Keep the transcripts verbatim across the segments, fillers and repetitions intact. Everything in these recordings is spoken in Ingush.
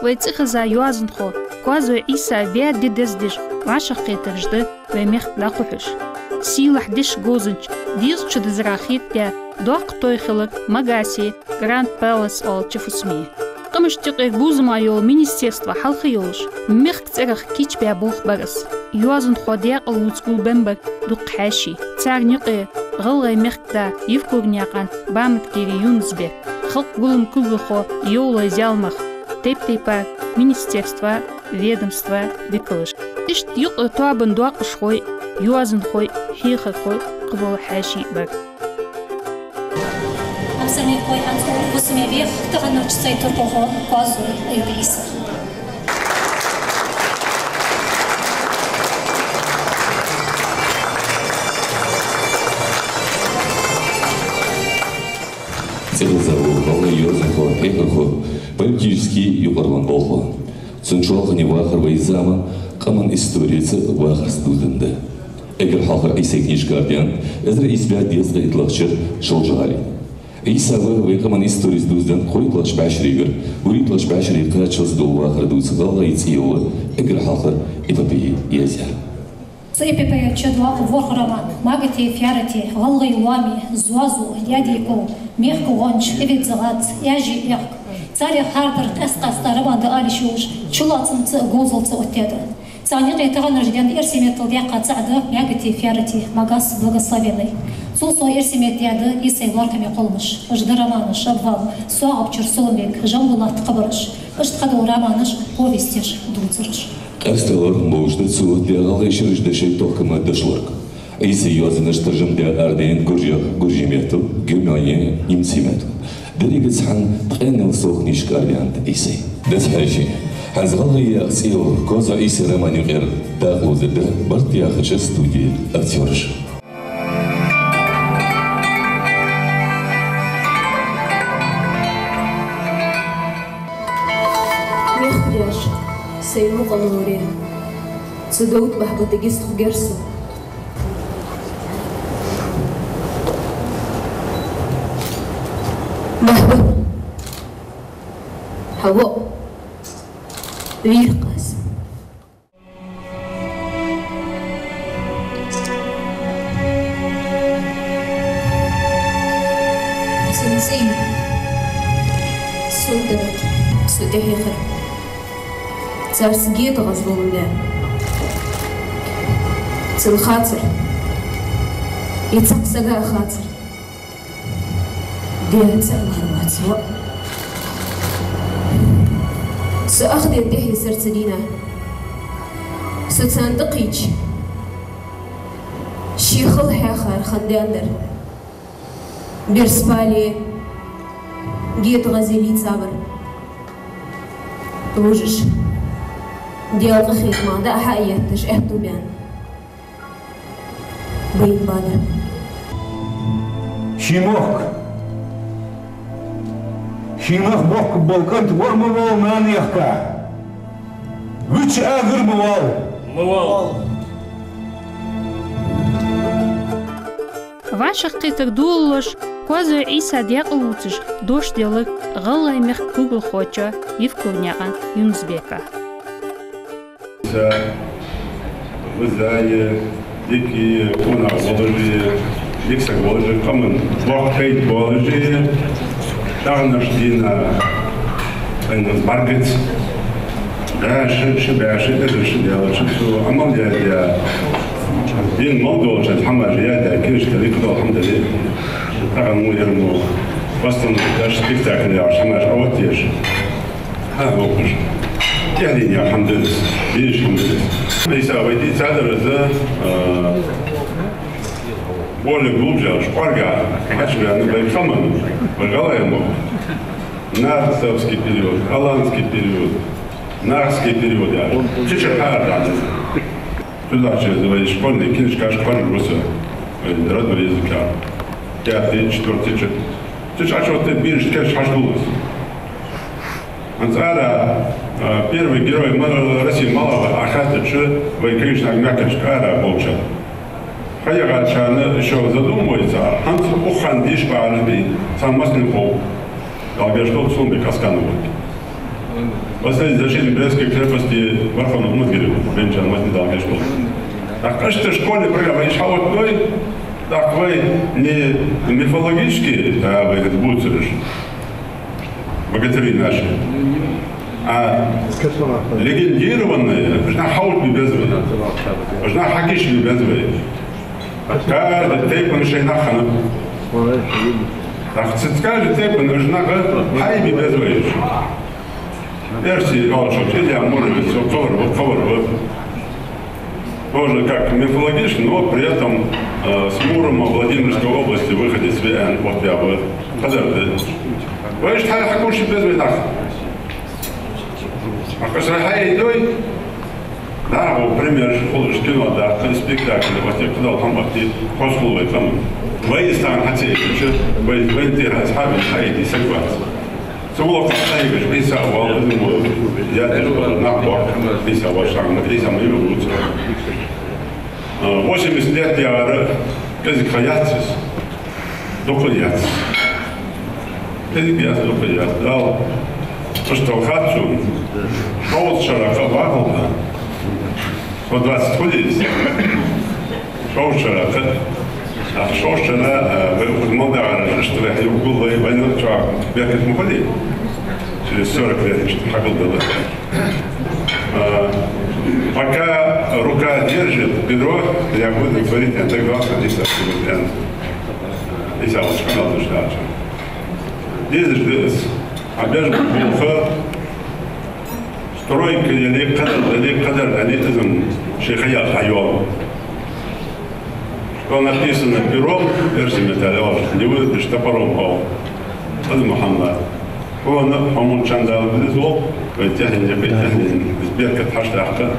Вай цӀихеза йоазонхо Коазой Ӏийса ваь ди дездеш вӀашагӀкхетараш да вай мехка дӀакхухьаш. Сийлахь дешаш говзанча дезача дезара хетадаь доккха тоаба хилар Магасе Grand Palace оалача фусаме. Къамашта юкъера бувзама йола министерство хьалха йолаш, мехка цӀерах кийчбаь болх бар из. Йоазонхо даькъала лувца гулбеннабар дукха хьаьший. Царна юкъе ГӀалгӀай мехкда Евкурнаькъан Баматгири Юнус-Бек, халкъа гуллама кулгалхо Йовлой Зялмах, тайп-тайпара министерства, ведомства викалаш. Иштта юкъара тоабан доакъашхой, йоазонхой, хьехархой, кхыбола хьаьший бар. Амсармикой хӀанз фусаме вех таханарча цӀай турпалхо Коазой Аюп Ӏийса. ЦӀихеза вола гӀалгӀай йоазонхо, хьехархо, политически юкъарлон болхло. Цун чоалхане вахар вай зама, къаман историца вахарца дувзаденна да. Эггара хьалха Ӏийсай книжка арадаьннад эзар ийс бӀаь дезткъе итлагӀча шера Шолжа-ГӀалий. Ӏийса ва вай къаман историца дувзаденна кхойтлагӀча бӀаьшерагара вурийтталагӀча бӀаьшере кхаччалца дола вахар дувца «ГӀалгӀай цӀи» йола эггара хьалхара эпопея яздаьр. Цу эпопея чудоагӀа ворхӀ роман: «Маготе, фаьрате», «ГӀалгӀай лоами», «Зоазу», «Даьдий ков», «Мехка гӀонча», «Эвид-Загӏаз», «Аьжий аьхк». Царех хӀара дар къаьст-къаьста роман да ала йиш йолаш, чулоацамца а, говзалца а оттадаьд. Царна юкъе таханарча ден эрсий меттала даьккха цаӀ да «Маготе, фаьрате», Магас Благословеннай. Цул совгӀа эрсий метта даьд Ӏийсай лоархӀаме кхолламаш. Уж да романаш: «Обвал», «СоагӀапчара Суламбик», «Жамбулата хабараш». Иштта кхыдола романаш, повесташ, дувцараш. Къаьстта лоархӀам болаш да цо оттадаь гӀалгӀай шераш дешай тохкама дошлорг. Ӏийсай йоазонаш таржам даь арадаьннад гуржех гуржий меттала, германех немций меттала. Деррига цхьана ткъаьннел совгӀа книжка арадаьннад Ӏийсай. Деза хьаьший, хӀанз «ГӀалгӀай» яха цӀи йола Коазой Ӏийсай роман юкъера дакъа лувзадергда барт яхача студе актёраша. Мехкдаьша, сай мукъа лоре, цу довта бахьа бата гистху герсу. Бахьа ба. Хьаво. Вийрхаз. Цун цӀи, сунтарат, со тӀехьехар. Царца гетта гӀазло лум да. Цун хацар, из цхьаккха сага а хацар. Дера цаӀ ларвац во. Со ах ден тӀехье сарца дийна. Со царна тӀакхийча, ший хала хьехар хиннадар. Берс пале, гетта гӀазе лийца вар. Вужаш, Даьла къахетамах дӀа а хьа а етташ, аьттув баьнна. Бейт бада. Ший мохк. Ший мах бохкаш бола кӀант воӀ ма вола нана яхка. Вича агар ма вала. Ма вала. ВӀашагӀкхетар долалуш, Коазой Ӏийса даькъала лувцаш дош делар ГӀалгӀай мехка кулгалхочоа Евкурнаькъан Юнус-Бека. Са, визае, дика, къонах волаш, дика саг волаш, къаман боккха пайда болаш, таханарча дийнахьа, айна баргиц. БӀаь шу, ши бӀаь шу, эзар шу даьлча, цо Ӏамал яь, яь. Дин мел долча хӀамаш яь, яь, книжка, дика дола хӀама дале. Тахан мо ер мо постановка, спектакль яхаш хӀамаш Ӏооттаеш. Хьа, вокхаш. Тяхлине хӀама да из, дийша хӀама да из. Ӏийса вай дийцадар из, а, более глубже, аш кӀоарга, хьачубаьнна вай къаман, вай гӀалгӀай мохк. Нацистский период, аланский период, нахский период, я. Цу чу хьаара да из. Цудухьа вай школьный книжкаш кхоачаш ва со, вай родной языка. Пятый, четвёртый, чу. Цу чу Ӏочуоттаде бераш кийча хьачудуллаш. ХӀанз ара, а, первый герой ма-, России мел вар хаьттача, вай кагийча наха мехкарча ара болча. Хьаяхачарна ещё задумывается, хӀанз укх хана дийша багӀараш бий, цхьа массанена хов. Далгаш тол Суламбик Асканов. Последний защитник Брестской крепости Варховный Умудгирев, Бенчан Матни Далгеш был. Так, аш ты школе программа, иш хават той, так вай не мифологические, а вай это буцерыш. Богатыри наши. А легендированные, жна хават би безвай. Жна хакиш би безвай. Каждый тайпан шайна хана. Так, ц-, каждый тайпан жна га хай би безвай. Перси, Алшот, Илья Муромец, вот Ковар, вот Ковар, вот. Тоже как мифологический, но при этом, э, с Мурома Владимирской области выходит с В Н, вот я бы. Подожди. Вы же хай хакуши без винах. А касра хай идой? Да, вот пример, холодно кино, да, спектакль, вот я куда там, вот я хос холодно там. Вы из там хотели, вы, вы, ты раз хай, хай, иди, согласен. Цо воккха цайгаш, Ӏийса вал, ну, я даже нах боккха, Ӏийса вал шагна, Ӏийса ма йиву луца. А, восемьдесят лет яхар кӀезига ха яц из. Дукха яц. КӀезига яц, дукха яц. Дала устал хацун. Шовзткъа шера кхаъ вахалда. Сто двадцать хулий из? Шовзткъа шера кхаъ. А шовзткъа шера, а, вай укхаза мел дахараш, иштта вай хьаювлай, вайна чӀоагӀа беркат ма хулий. Через сорок лет иштта хьагулдала. А, пока рука держит перо, я буду творить, я так главное, Ӏийса, Ӏийса, Ӏийса, вот, шканал душдача. Дезаш деза. А беш буха, стройка яли, кадар яли, кадар яли, изм ший хаял хьайоал. Что написано пером, персиями тӀа йоал, не выдашь топором, оал. Хаза Мухьаммад. Хьона, хьо мун чандал визол, вай тӀехьен, вай тӀехьен, из беркат хьаштакха.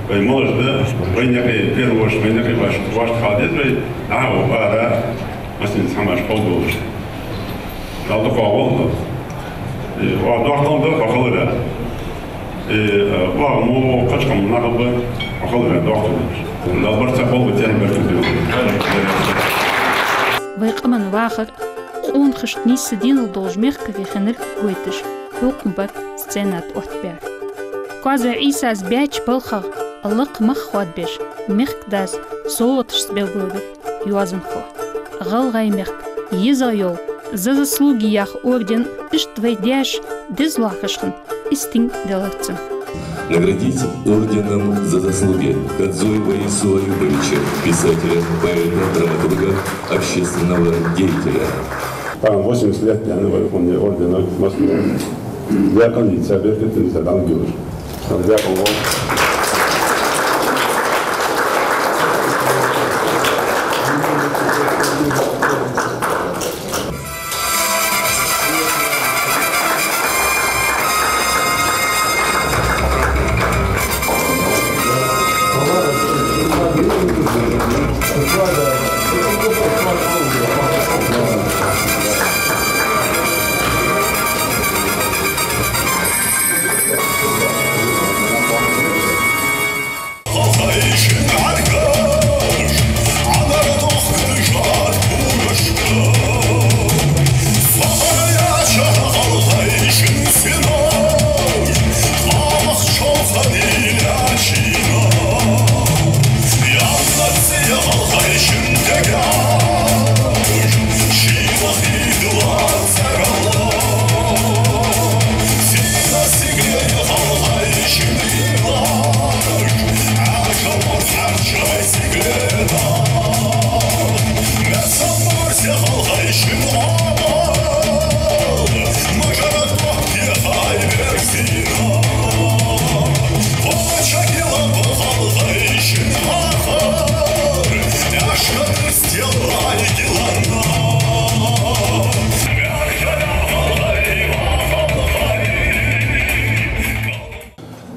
Вай молаш да, вай некъе первош, вай некъе ваш, ваш хал деза вай, а, вара, масин самаш хол долаш. Дала дукха волда. Э, ва дохтал да, ва халара. Э, ва му качкам нахал ба, ва халара дохтал. Дала барт цхьа хол ба, тӀехьен беркат бе. Вай къаман вахар къонахашта нийсса денал долаш мехкарий хиннар гойташ, хьокхам бар сцена тӀа оттабаьр. Коазой Ӏийсас баьча балхах лакха мах хоадабеш, мехкдас совгӀаташца белгалвир йоазонхо. ГӀалгӀай мехка езагӀа йола «За заслуги» яха орден иштта вай даьша деза лоархӀаш хинна истинг делар цун. Наградить орденом «За заслуги» Кадзуева Ису Аюбовича, писателя, поэта, драматурга, общественного деятеля. Там восемьдесят лет, я говорю, он мне орден Москвы. Я конец, я беркат, ты не задал, говорю. Дякую вам.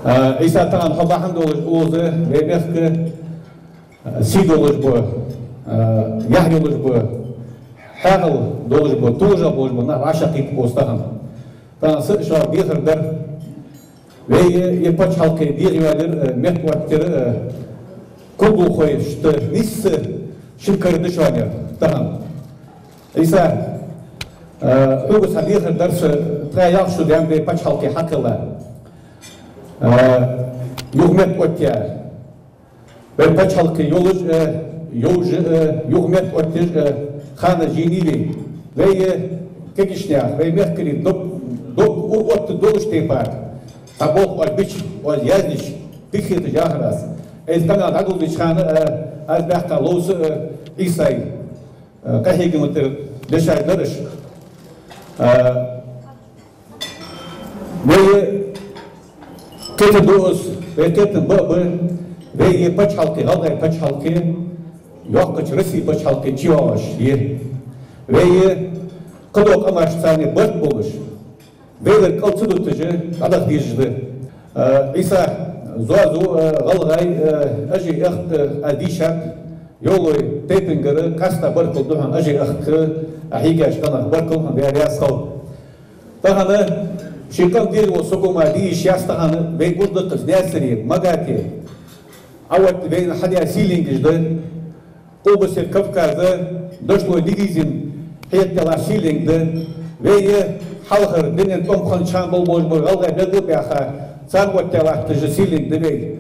Э, Ӏийса, тахан хьо бахьан долаш укхаза вай мехка, э, сий долаш ба, э, яхь йолаш ба, хьаькъал долаш ба, тулжагӀ болаш ба нах вӀашагӀкхийтта укхаза тахан. Тахан са шоана дехар дар. Вай, э, паччахьалкхе дегӀайоалаяьр, э, мехка оттаяьр, э, кулгалхошта нийсса ши кара да шоана ер тахан. Ӏийса, Э, хьога са дехар дар са, тха ялх шу даьнна вай паччахьалкхе хьакхелла. Э, юха метта оттаяь. Вай паччахьалкхе йолаш, э, йовжа, э, юха метта отташ, э, ханаш йийнай вай. Вай, э, кагийча наьха, вай мехкарий дог, дог ур отта долаш тайпара. Цхьа болх оаш бича, оаш яздича, дика хеташ яхар аз. Из къамаьл дӀадоладеча хана, э, аз баьккха ловца, э, Ӏийсай, э, къахьегама тӀара дешаш дар уж. Э, вай кхетаду аз, вай кхетам ба а ба, вай паччахьалкхе, гӀалгӀай паччахьалкхе, йоккхача Россе паччахьалкхе чуйоагӀаш я. Вай кхыдола къамаш царна барт болаш, вайлар кӀал ца дуташ, дӀадаха дезаш да. Э, Ӏийса, зоазув, э, гӀалгӀай, э, ажи-ахк, э, аз дийшад, йолой тайпангара къаьстта баркал да хьона, ажи-ахк, Ӏа хьийгача къинах баркал хьона, Даьла раьза хилва. Тахан ший къам дезаш вола саг ма дий, йиш яц тахан вай гуш да-кх из Наьсаре, Магате. Ӏа отта вайна хьадаь сийленгаш да. Къилбаседа Кавказа дошлой дивизен хьетта лаьца сийленг да. Вай хьалхара дунен тӀом хиннача хана болх беш бола гӀалгӀай белгалбаьха, цар отта латташ сийленг да вай.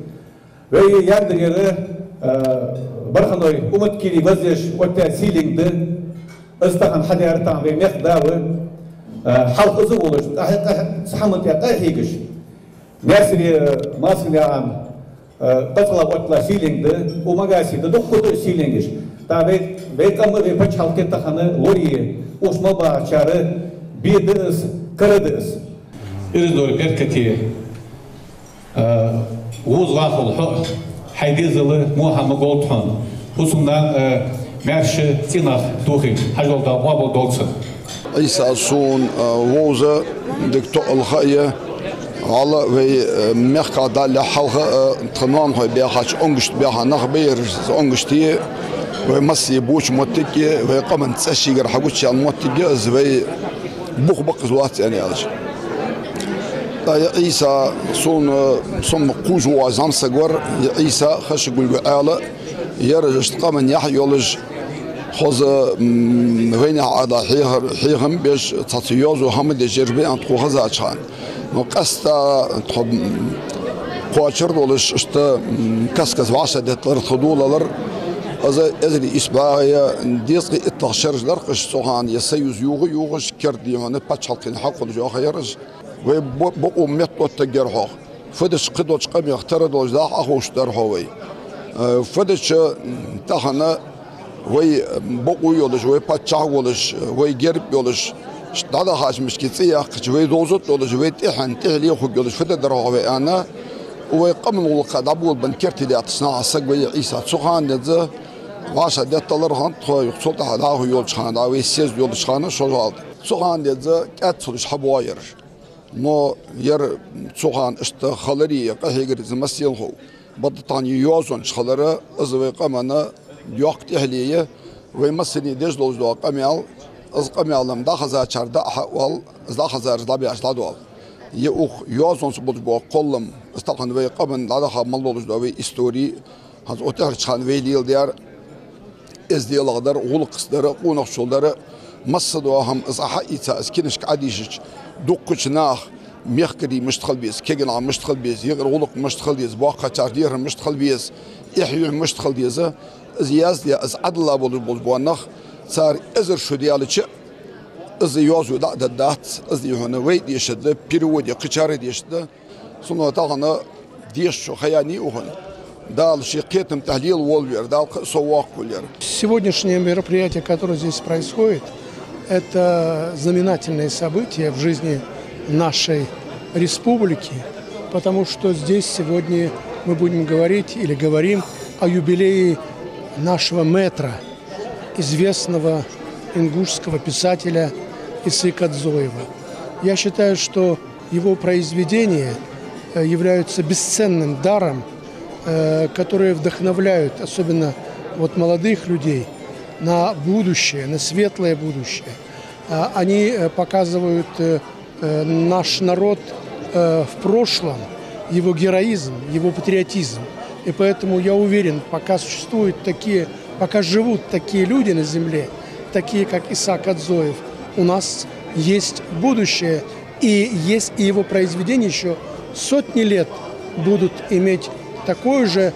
Вай Яндарера, э, Барханой Уматкири вазъеш отта сийленг да. Из тахан хьадаьр тахан вай мехка да ва. Э, хьалха из волаш, къахье-, къахье-, цхьа хӀаман тӀа къахьегаш. Наьсаре, э, массане а, э, пацала отта сийленг да, у Магасе да дуккха да сийленгаш. ТӀа вай, вай къам а, вай паччахьалкхе а тахан лорае, уж ма бахачара бе да из, кара да из. Ираз дора беркате, э, вовза вахал хьо, хьай дезала во хӀама голда хьона. ХӀусамнана, э, маьрша цӀенах дохийла, хьажол да къоабал долда цун. Ӏийса сона, э, вовза, дика тоъал ха я. Валлахӏи, вай, э, мехках даллалехь хьалха, э, тха ноанахой баьхача онгашта баьха нах ба ераш, онгашта, вай массане боча моттиг а, вай къаман цӀи шийгара хьагучаяьнна моттиг а, из вай бух ба-кх из, вац аьнна аьлча. ТӀаккха ер Ӏийса сона, со-м кхувш воагӀаш зӀамсаг вар, ер Ӏийса хашагульга Ӏаьла, ераш иштта къаман яхь йолаш, хоза, м, вайнаьха Ӏадал хьехар, хьехам беш, цхьацца йоазув хӀама деш ераш ба аьнна тхо хезача хана. Но къаьстта тхо, м, кхоачар долаш, иштта, м, каст-каста вӀашагӀдетталар, тха доладалар, из эзар ийс бӀаь дезткъеи иттлагӀа шераш дар-кх уж цу хана, ер союз юха а юхаш, керда дий хьона паччахьалкхен хьакхоллаш йоахаяр уж. Вай бо-, бокъо метта оттаргьяр хьох. Фу дича кхыдолча къамех тара долаш даха Ӏоховшадар хьо вай. Э, фу дича, м, тахан вай, м, бокъо йолаш, вай паччахь волаш, вай герб йолаш, ш-, дӀадахача мишка цӀи яьккхача, вай довзат долаш, вай тӀехьенна, тӀехьале хургйолаш, фу дергдар хьох вай аьнна, вай къаман гӀулакха дӀаболабенна керте лаьттача наха саг ва ер Ӏийса. Цу хана деза вӀашагӀдетталар хӀанз тхо, юха цул тӀехьа дӀахо йолча хана, дӀа вай съезд йолча хана, шозза гӀалат. Цу хана деза кӀаьд ца луш хьабоагӀа ераш. Но ер цу хана иштта хилари, къахьегари из массанена хов. Бакъда тахан йоазонча хилара, из вай къаман йоккха тӀехьале я, вай массане деш долаш дола къамаьл, из къамаьл-м дӀахезачар дӀа а хьаоал, из дӀахезараш дӀабаьча дӀадоал. Ер укх йоазонца болаш бола кхоллам, из тахан вай къаман дӀадаха мел долаш дола вай истори, хӀанз оттарча хана вай леладаьр, эзделагӀа дар, гӀулакхаца дар, къонахчал дар, массадола хӀама из Ӏа хьаийца, из кинашка Ӏадийшача, дуккхача наха мехкарий мишта хила беза, кагий нах мишта хила беза, юкъара гӀулакх мишта хила деза, боккхагӀчар лерхӀам мишта хила беза, эхь-юхь мишта хила деза, из яздаь, из Ӏадала болаш бола нах, цар эзар шу даьлча, из йоазув дӀа а дергдац, из дий хьона вай дешаргда, переводе кхычар а дешаргда. Цудухьа тахан дешача ха яьннай укхун. Дала ший кхетам тӀа лелаволва ер, Дала кхы а соввоаккхалва ер. Сегодняшнее мероприятие, которое здесь происходит, это знаменательное событие в жизни нашей республики, потому что здесь сегодня мы будем говорить или говорим о юбилее нашего мэтра, известного ингушского писателя Исы Кодзоева. Я считаю, что его произведения, э, являются бесценным даром, э, которые вдохновляют, особенно вот молодых людей, на будущее, на светлое будущее. А, они, э, показывают, э, э, наш народ, э, в прошлом, его героизм, его патриотизм. И поэтому я уверен, пока существуют такие, пока живут такие люди на земле, такие как Иса Кодзоев, У нас есть будущее, и есть и его произведения ещё сотни лет будут иметь такое же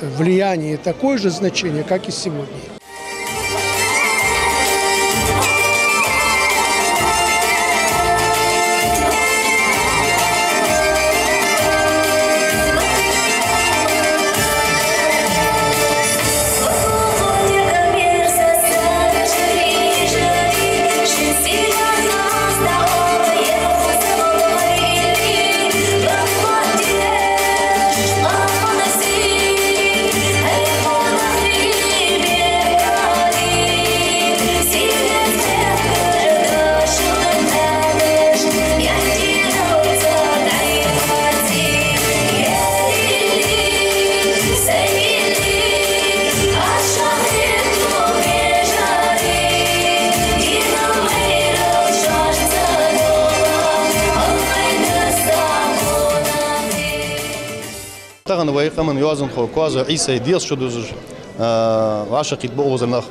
влияние, такое же значение, как и сегодня. Тахан вай къаман йоазонхо Коазой Ӏийсай деза шу дузаш, а, вӀашагӀкхийтта ба укхаза нах.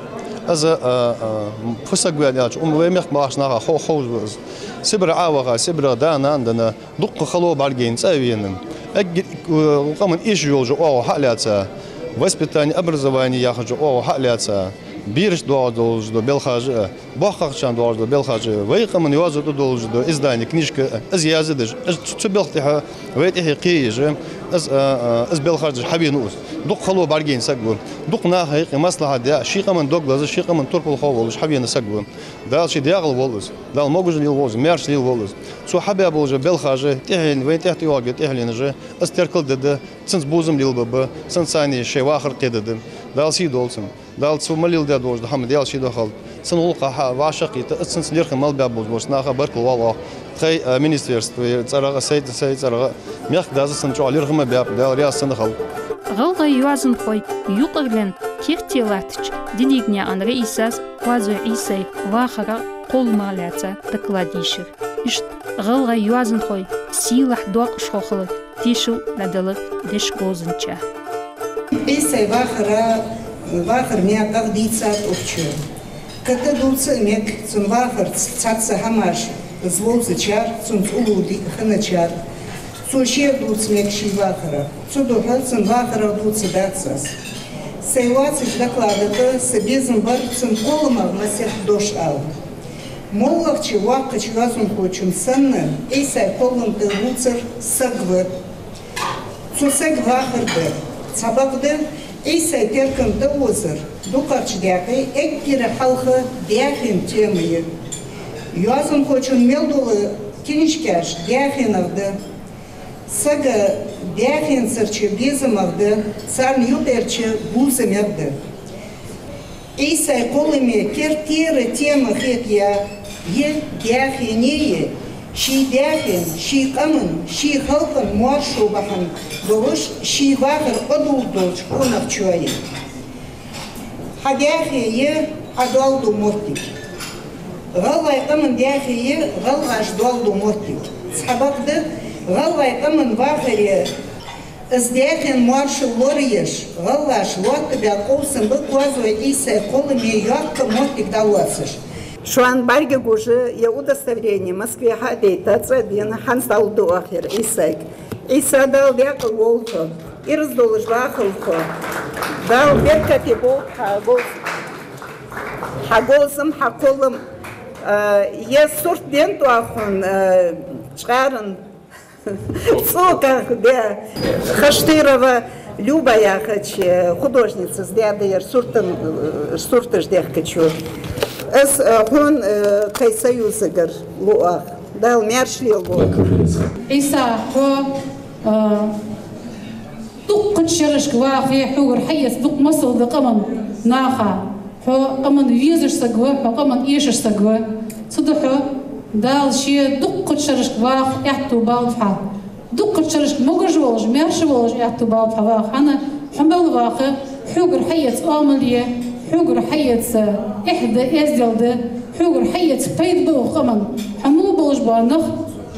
Из, а, а, фу саг ва аьлча, укх вай мехка бахача наха хов-, ховш ба из. Сибре Ӏоваха, Сибре да-нана денна, дукха хало бӀаргаяйна, цӀа а вена. Эггара, э, къаман эшаш йолча оагӀув хьа а лаьца, воспитание, образование яхача оагӀув хьа а лаьца, берашта доагӀаш долаш дола белхаш а, боккхагӀчарна доагӀаш дола белхаш а, вай къаман йоазув тӀа долаш дола издание, книжка а, из язде дезаш, из цу, цу белха тӀехьа вай тӀехье кхееш, из, а, а, из белхаш деш хьавена ва из. Дукха хало бӀаргаяйна саг ва. Дукха наха юкъе маслахьат даь, ший къаман дог лазаш, ший къаман турпалхо волаш хьавена саг ва. Дала ший даькъала волва из. Дала могаш лелаволва из, маьрша лелаволва из. Цо хьабаь болча белхаша тӀехьенна, вайна тӀехьа тӀайоагӀа тӀехьленаш а, из теркалдергда, цунца бувзам лелабергба, цунца царна шоай вахар кхедергда. Дала сий долда цунна. Дала цо ма леладаь долаш дола хӀама Даьла ший духьа хилда. Цун гӀулакха хьа-, вӀашагӀкхийтта, из цунца лерхӀам мел баь болча наха баркал оал оаха. Тхай, а, министерствай цӀерагӀа а, сай, сай цӀерагӀа а, мехкдас а цунна чӀоагӀа лерхӀам баьб, Даьла раьза хилва цунна. ГӀалгӀай йоазонхой юкъарлен керте латтача динеганаькъан раисас Коазой Ӏийсай вахара кхоллама лаьца доклад дийшар. Иштта гӀалгӀай йоазонхой сийлахь доакъашхой хилар тешал дӀадалар дешаговзанча. Ӏийсай вахара, вахара наькъах дийцад укхаза. Кхы тӀадувца а мег цун вахарца цхьацца хӀамаш, из вовзачар, цунца уллув ди-, хинначар. Цо ше а дувца мег ший вахарах. Цудухьа цун вахарах дувцаргдац аз. Сай лоацача докладах са безам бар цун кхолламах масех дош ала. МоллагӀча воккхача йоазонхочун санна, Ӏийсай кхоллама тӀа вувцар саг ва. Цу сага вахар дар. Цхьабакъда, Ӏийсай теркам тӀаозар дукхагӀча даькъе эггара хьалха даьхен тема я. Йоазонхочун мел дола книжкаш даьхенах да. Сага даьхенцарча безамах да, царна юкъерча бувзамех да. Ӏийсай кхолламе кертера тема хетаяь я даьхене, ший даьхен, ший къаман, ший халкъан моаршо бахьан долаш ший вахар Ӏодуллаш долча къонахчоа. Хьа даьхе я Ӏа доал дола моттиг. ГӀалгӀай къаман даьхе я гӀалгӀаша доал дола моттиг. Цхьабакъда, гӀалгӀай къаман вахаре из даьхен моаршал лораеш, гӀалгӀаша лоаттабаь къовсам ба Коазой Ӏийсай кхолламе йоккха моттиг дӀалоацаш. Шоана бӀаргагуш я удостоверени Москве хьа а дайта, цӀа а дена, хӀанз дӀалургда оаха ер Ӏийсайга. Ӏийса, Дала даькъала волва хьо, ираз долаш вахалва хьо. Дала беркате болба хьа говз-, хьа говзам, хьа кхоллам. Э, ер сурт денад оаха хьона, э, чкъаьран цӀоках, да. Хаштырова Люба яхача художницас даьд ер суртан, э, сурташ дехкачо. Аз, э, хьона, э, тхай союзагара лу оаха. Дала маьрша лелаволва. Ӏийса, хьо, э, дуккхача шерашка вахе, хьогара хьаэца дукха масал да къаман наха. Хьо къаман везаш саг ва, хьо къаман эшаш саг ва. Цудухьа Дала ше дуккхача шерашка ваха аьттув балба хьа. Дуккхача шерашка могаш волаш, маьрша волаш аьттув балба хьа ваха. ХӀана, хьо мел ваха, хьогара хьаэца оамал я, хьогара хьаэца эхь да, эздел да, хьогара хьаэца пайда ба укх къаман. Хьо мел болаш бола нах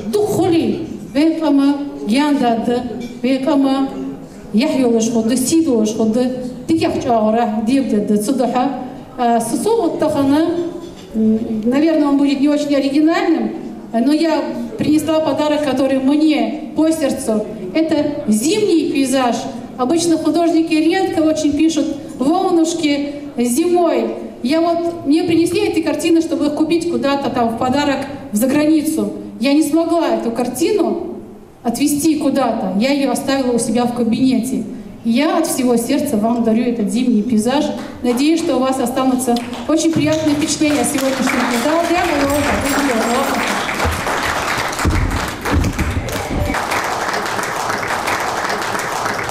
дукха хуле, вай къам гаьна даргда, вай къам яхь йолаш хургда, сий долаш хургда, дикагӀа чӀоагӀа дебадергда. Цудухьа, а, са совгӀат тахан М, наверное, он будет не очень оригинальным, но я принесла подарок, который мне по сердцу. Это зимний пейзаж. Обычно художники редко очень пишут волнышки зимой. Я вот, мне принесли эти картины, чтобы их купить куда-то там в подарок в заграницу. Я не смогла эту картину отвезти куда-то. Я её оставила у себя в кабинете. Я от всего сердца вам дарю этот зимний пейзаж. Надеюсь, что у вас останутся очень приятные впечатления от сегодняшнего дня. Да, да, да, да, да, да, да.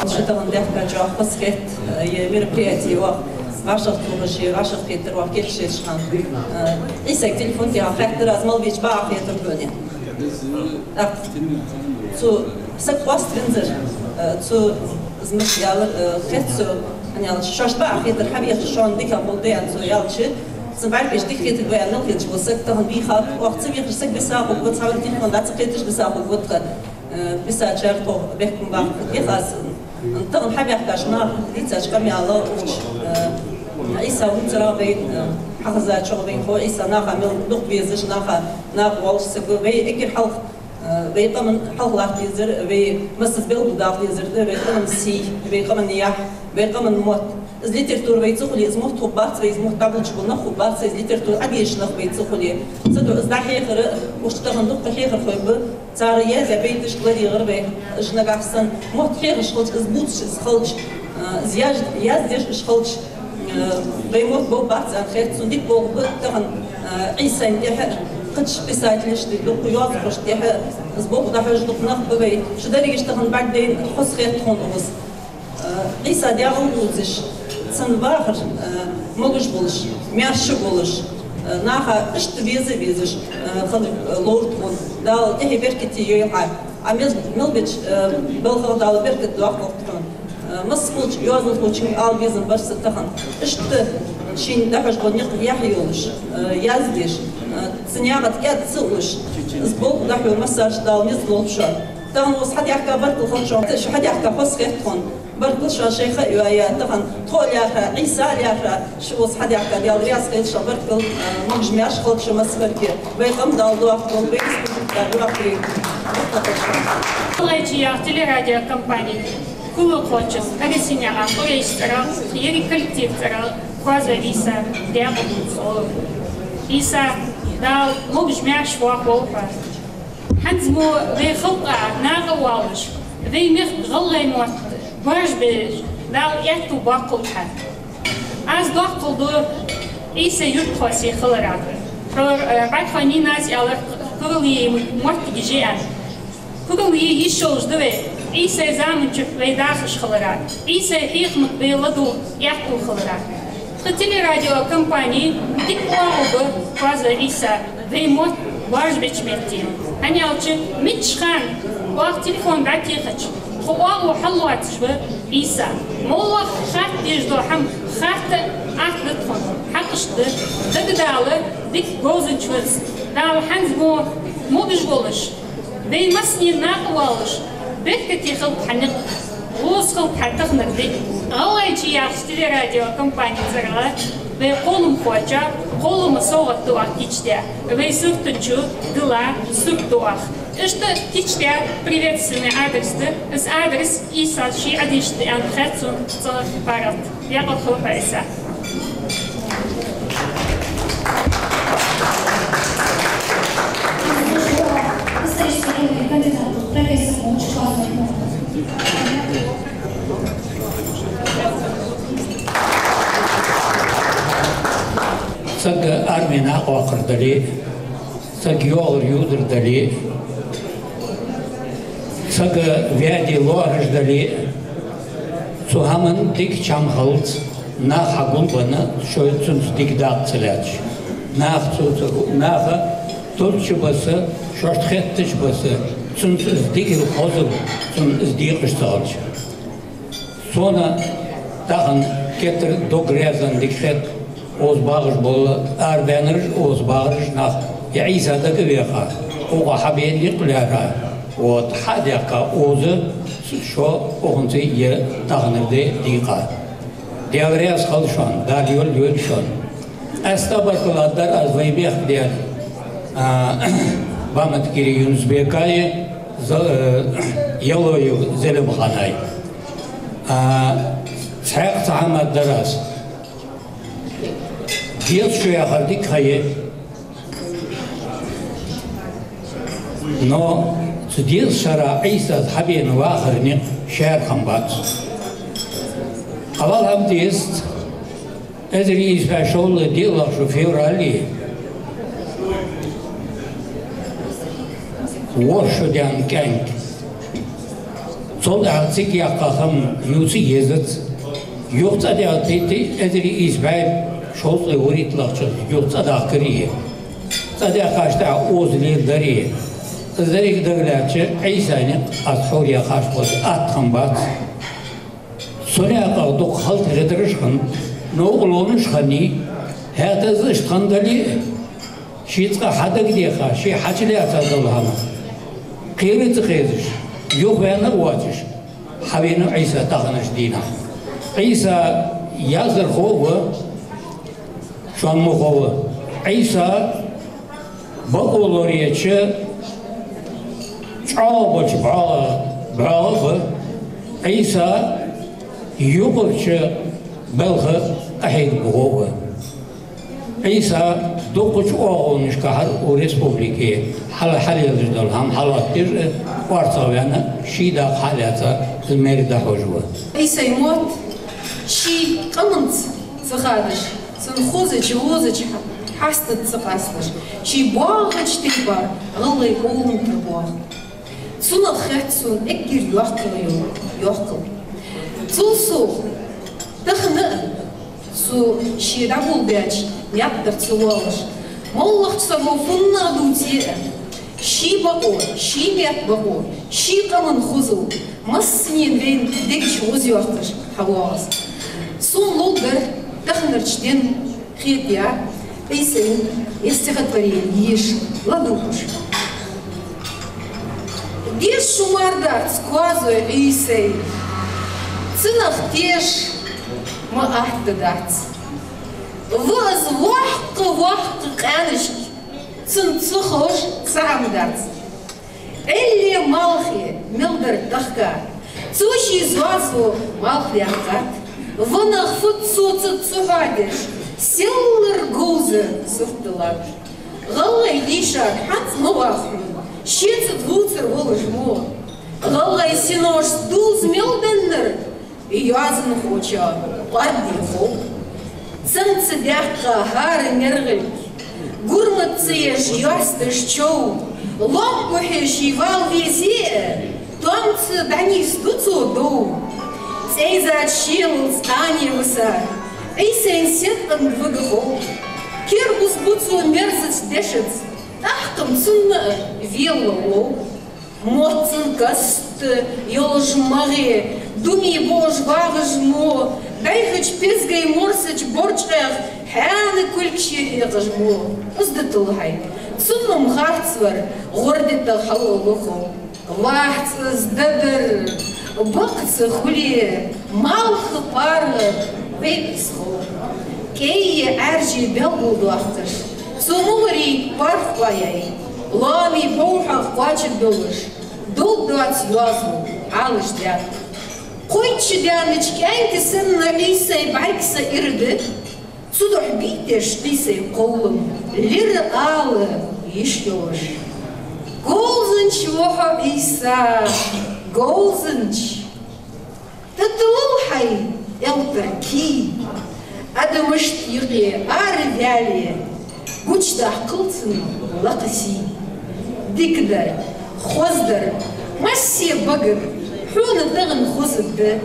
Шо тахан даьхка чӀоагӀа хоза хет, э, е мероприяти оаха вӀашагӀтохаш, вӀашагӀкхетар оаха кийчъеш хана. Э, Ӏийсайга телефон тӀа хаттар аз мел вийча бакъахьа хетар хьона. ТӀаккха цо саг къоаставаьнзар, э, цо из мишта аьлар, э, хет цо, хӀана аьлча, шоашта бакъахьа хетар хьавеха шоана дика хул да аьнна цо аьлча, цун бӀаргаш дика хетаргва аьнна мел хеташ вола саг тахан вийха, оаха ца вехаш саг биса хургва, цхьавар телефон дӀа ца кхеташ биса хургва тха, э, бисачар тхо бехк ма баккха дехас. Тахан хьабаьхкача наха дийцача къамаьла укх, э, Ӏийса хӀанз цӀерагӀа вай, э, хьахезачох вайна хов, Ӏийса наха мел дукха везаш, наха, наха воаллаш саг ва, вай эггара хьалха, э, вай къаман хьалхалатта дезар, вай массаза белгалдаха дезар да вай къаман сий, вай къаман яхь, вай къаман мотт. Из литература вай ца хуле, из мотт хургбац вай, из мотт дӀаболабаьча бола нах хургбац вай, из литература Ӏодешаш нах вай ца хуле. Цудухьа из дӀахьехар, уж тахан дукха хьехархой ба, цар язъяь байташка ладийгӀар вай, уж нагахьа санна мотт хьехаш хилча, из бувцаш из хилча, э, из яж-, яздеш уж хилча, э, вай мотт болх бац аьнна хет сона. Дика болх ба тахан, э, Ӏийсайна тӀехьа, кхыча писателашта, дукха йоазонхошта тӀехьа из болх дӀахьош дукха нах ба вай. Шо дерригаш тахан бӀаргадайна хоза хет тхона укхаза. Э, Ӏийса дегӀал дувцаш, цун вахар, э, могаш болаш, маьрша болаш, э, наха иштта веза а везаш, э, хила, э, ловра тхона. Дала тӀехье беркате йойла хьа. Ӏа мел, мел беча, э, балхах Дала беркат доаккхалда хьона. Э, массахулча йоазонхочунга ала безам бар са тахан. Иштта шийна дӀахьош бола никъ яхь йолаш, э, яздеш, э, цу наькъа тӀа кӀаьда ца уллаш, из болх дӀахьо массаршта Дала низ лулба шоана. Тахан укхаза хьадаьхка баркал хилда шоана, шо хьадаьхка хоза хет тхона. Баркал шоана шоай ха а йоаяь, тахан тхо а лаьрхӀа, Ӏийса а лаьрхӀа, шо укхаза хьадаьхка, Даьла раьза хилва шоана, баркал, э, могаш-маьрша хилда шо массаварга. Вай къам Дала доахадолда, вай республика Дала доахадолда. ГӀалгӀайче яха телерадиокомпани кулгалхочун Арсенаькъан Къурейша цӀерагӀа, еррига коллектива цӀерагӀа Коазой Ӏийсайга даькъала дувц оал. Ӏийса, Дала могаш-маьрша вахаволва хьо. ХӀанз мо вай халкъа накъавоалаш, вай мехка гӀалгӀай мотт боаржабе Дала аьттув боаккхалба хьа. Аз доаккхал ду Ӏийсай юртахоса хиларах. Тхьовра, э, БӀаргхой Нинас аьлар, курал е моттигаш я аьнна. Курал е йиш йолаш да вай, Ӏийсай заман чу вай дахаш хиларах, Ӏийсай хьехамга вай ладувгӀа аьттув хиларах. Тха телерадиокомпане дика оагӀув ба, Коазой Ӏийса, вай мотт боаржабеча метте. ХӀана аьлча, мичча хана оаха телефон дӀатехача, тха оагӀув хьаллоацаш ва Ӏийса. МоллагӀа хатта дезаш дола хӀама хатта атта да тхона, хьакъ иштта да. Дагадала, дика говзанча ва из. Дала хӀанз мо могаш волаш, вай массане накъавоалаш, беркате хилба хьа никъ, ловца хилба хьа таханара ди. ГӀалгӀайче яхача телерадиокомпани цӀерагӀа вай кхолламхочоа кхоллама совгӀат да оаха кийчдаь, вай суртанчо дилла сурт да оаха. Иштта кийчдаь приветственный адрес да, из адрес Ӏийсас ше Ӏодийшад аьнна хет сона цӀагӀа паргӀата. Даькъала хилва хьо, Ӏийса. Исторический уровень кандидата, профессор научных наук. Сага арме накъаваккхар дале, сага йоагӀар-ювзар дале, сага ваьде лоархӀаш дале, цу хӀаман дика чам хилац, нах хьагулбенна, шоай цунца дика дакъа ца лаьцаш. Наха цо ца ху-, наха тулча баса, шоашта хеттача баса, цунца из дика хилла хозал, цунна из декъаш ца хилча. Сона тахан геттара дог раьза, дика хет, укхаза багӀаш бола, арабаьннараш, укхаза багӀараш нах, е Ӏийса дагавеха, укхо хьабена никъ лаьрхӀа, вот, хьа а даьхка, укхаза шо укхунца е таханара ди дийкъа. Даьла раьза хилва шоана, Дала йола йойла шоана. Къаьстта баркал дар аз вай бехк даьр, а, Баматкири Юнус-Бекаи, З-, э, Ялоев Зелимханай. А, цхьаькха цхьа хӀама дар аз. Деза шу яхар дика ха я. Но цу деза шера Ӏийсас хьабена вахара никъ шаьра хиннабац. Къамаьл хӀама деза, эзар ийс бӀаь шовзткъеи диълагӀча шу феврале ворхӀ шу даьнна кӀаьнк. Цул тӀехьагӀа цига яьккха хӀама ювца езац. Юха цӀадаьхкийтий, эзар ийс бӀаь шовзткъеи вурийтталагӀча шера юха цӀадахкарий, цӀадаьхкача тӀехьа оза леладарий. Из деррига дагалаьцача, Ӏийсай никъ аз хьур яхаш хоза атта хиннабац. Цу наькъах дукха хала тӀехьадараш хиннад, новкъа ловнаш хиннай, хӀаьта из иштта хинна дале а, ший цкъа хьадагадеха, ше хьачулаьца дола хӀама кхера ца хезаш, юхаваьнна а воацаш, хьавенав Ӏийса таханарча дийнахьа. Ӏийса яздархо а ва, шоана ма хов, Ӏийса бакъо лораяьча чӀоагӀа болча бӀоагӀа-, бӀоагӀа а ва, Ӏийса юкъарча балха къахьега бохо а ва. Ӏийса дукхача оагӀонашка хьал укх республике хьал-, хьалъеллаш дола хӀама хьалоаттадеш а, орцагӀваьнна, ший дакъа хьалаьца, из мер дӀахьош ва. Ӏийсай мотт ший къаманца ца хадаш, цун хозача, возача хьа-, хьаста ца къасташ, ший боагӀача тайпара гӀалгӀай къовлам тӀабоагӀа. Цунах хет сона эггара йоккхагӀа йола йоккхал. Цул совгӀа, тахан а цо ше дӀаболабаьча наькъа тӀара ца воалаш, моллагӀча саго фуннагӀа дувце а, ший бакъо, ший меттан бакъо, ший къаман хозал массанена вайна дег чу гӀозйоаккхаш хьавоагӀа из. Сона ловш дар таханарча ден хетаяр Ӏийсайна ер стихотворени еша, ладувгӀаш. Деза шу мара дац, коазой Ӏийсай, цунах теша ма атта дац. Ва из воккха-воккха къаьнашка, цунна ца ховш цхьа хӀама дац. Ӏелле малхе мел дар тахка, цо ший зоазо малх даьккхад. Ванах фуд цо цӀа ца хьоадеш, селлара говза сурт диллад. ГӀалгӀай дийшар хӀанз ма вах хьона, шеца дувцар волаш мо. ГӀалгӀай синошца дувза мел деннар йоазонхочоа кӀоарга хов. Цамца даьккха хӀара мергӀилг, гурмат ца еш йоасташ чов, лоам бухье ший вала везе а, тоамца дӀанийсду цо дов. ЦӀейзача шелалца къане висар Ӏийсайна сеткъанга вига хов. Кер бузбу цо мерзача дешаца, тӀаккха-м цунна а велла лов. Мотт цун каст йолаш магӀе, думи боаш вагӀаш мо, бӀайхача пезгай морсача борчкъех хьаьна кулг шера хьекхаш мо. Из да тулхьай, цунна-м харцвар гӀордитта хьалолу хов. Вахца из дадар, бакъ ца хуле, малха паргӀат вайна из хов. КӀайи Ӏаьржеи белгалдоаккхаш, цу мугӀарий паргӀата къоаяьй, лоамий бовхьагӀа кхоачаргдолаш, долга доаца йоазув Ӏалашдаьд. Кхойтта шу даьннача кӀаьнка санна Ӏийсай бӀаргса ира да, цудухьа бийттеш Ӏийсай кхоллам лира ала йиш йолаш. Говзанча ва хьо, Ӏийса, говзанча! ТӀатиллал хьай элтара кий, адамашта юкъе ара ваьле, гучадаккхал цун лакха сий. Дикадар, хоздар, массе багара хьона тахан хозаргда.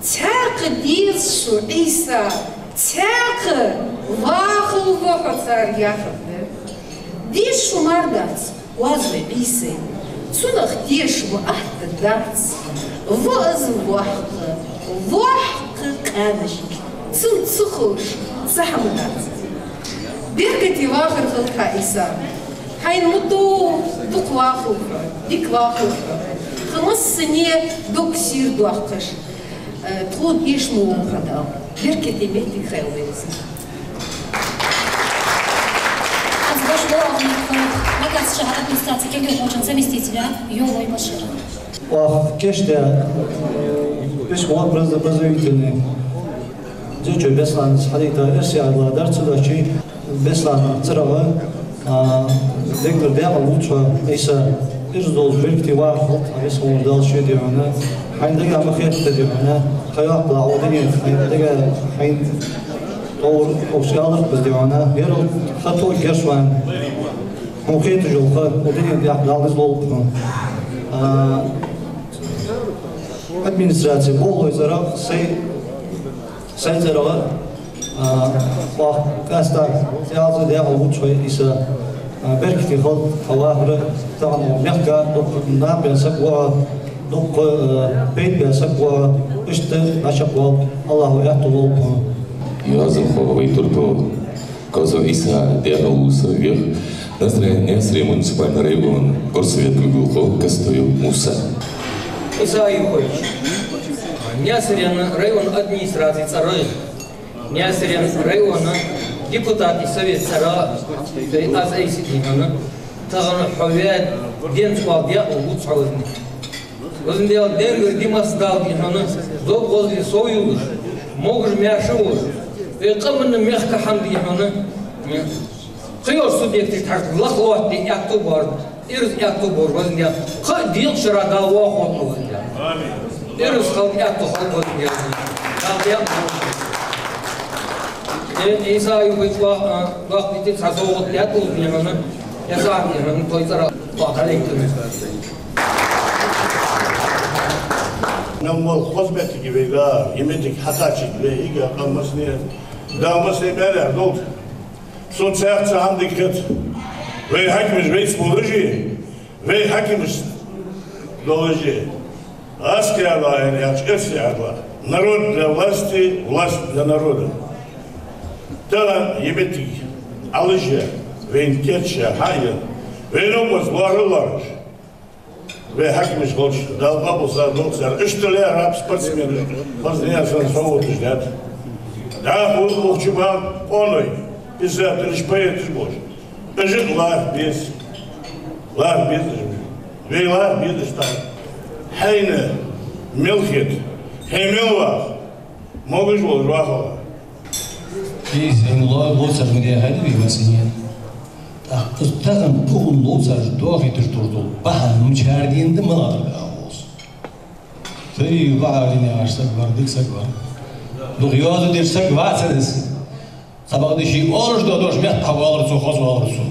Цхьаькха деза шу, Ӏийса, цхьаькха вахал ва хьо, цар яхар да. Деза шу мара дац, коазой Ӏийсай, цунах теша ма атта дац. Ва из воккха, воккха къаьнашка, цунна ца ховш цхьа хӀама дац. Беркате вахар хилда хьа, Ӏийса. Хьайна ма тов дукха вахалва хьо, дика вахалва хьо. Тха массане дог сийрдоаккхаш, э, тхона эшам болба хьо, Дала. Беркате моттиг хийла веза. Кац шахьар администраци кегийрхочун заместителя Йовой Башира. Ох, кешта, письмо проза-, поздравительный. Зечо Беслана хьадийта, эрсий Ӏаьдала дар ца деш, Беслана цӀерагӀа, а, деккара даькъала вувц хьо, Ӏийса, ираз долаш беркате вахалва хьо, Ӏийса, Дала ший дегӀана, хьайна дага ма хетта дегӀана, кхайоккхалахь ву дегӀана, хьайна дага, хьайна товр овсияларх ба дегӀана, ерал хатур геш ван. Хьона хеташ йола ха, ву дегӀана декъа Дала из лолба хьона. А, администраци болхлой цӀерагӀа, сай, сай цӀерагӀа, а, ох, къаьстта, цӀалца даькъала вувц хьо, Ӏийса, а, беркате хилда хьо вахар, тахан мехка дукха наб бен саг ва хьо, дукха, а, пайда бен саг ва хьо, иштта дӀачакхвалда, АллахӀа аьттув лолба хьона. Йоазонхо вай турпал Козой Ӏийса, даькъала вувца вех, Наьсаре-, Наьсаре муниципальни района горсовета кулгалхо Кастоев Муса. Ӏийса Айюпович, Наьсарен района администраци цӀерагӀа, Наьсарен района депутатий совета цӀерагӀа, аз Ӏийса дийхьана, тахан хьо ваь денца вал даькъала вувц хьо везни. Везан Дала, денгара ди-масса Дала дий хьона, дог-гӀозал совъювлаш, могаш-маьрша волаш, вай къаманна, мехка хӀама дий хьона, кхыйолча субъекташта хьажа лакха лоаттаде аьттув бар, ираз аьттув бар, везан Дала. Кхы а декъа шера Дала вахалва хьо, везан Дала. Ираз хилда, аьттув хилда, везан Дала. Дала даькъала. Э, Ӏийса Айюпович, ва, а, вахтите цхьа совгӀат даьд укхаза дий хьона, я сахьат дий хьона, тхоай цӀерагӀа, ва, дӀалейта. Мел мел хоза моттиг я вайга, из моттиг хьакхачийта вай, из къам массане, Дала массане маьлехьа долда. Сона цхьаькха цхьа хӀама дика хет. Вай хьакимаш вайца болаш а, вай хьакимаш долаш а, аз кхы яхар яц, эрсий Ӏаьдала: народ для власти, власть для народа. Тахан из моттиг Ӏалашъяь, вайна кийчъяь хьаенна, вай новкъост лоархӀаш а лоархӀаш, вай хьакимаш хилча, Дала къоабал долда цар. Иштта лаьрхӀаб спортсменаш, хоза дина санна совгӀаташ даьд. ДӀахо укх чу ба къоаной, писателаш, поэташ болаш. Уж а лархӀа беза, лархӀа беза уж. Вай лархӀа беза уж тахан. Хьайна мел хет, хьо мел вах, могаш волаш вахалва. Из хьона лоа лоцар ма дий хьона вай массане. ТӀаккха из тахан пхугӀан лоцараш дохийташ долаш дола бахьан мичара денад, малагӀа дар да оалаш. Тхоай бахьарина яхаш саг вар, дика саг вар. Дукха йоазув деш саг вацар из. Цхьабакъда ший оалаш дола дош меттахвалар цо, хозавалар цо.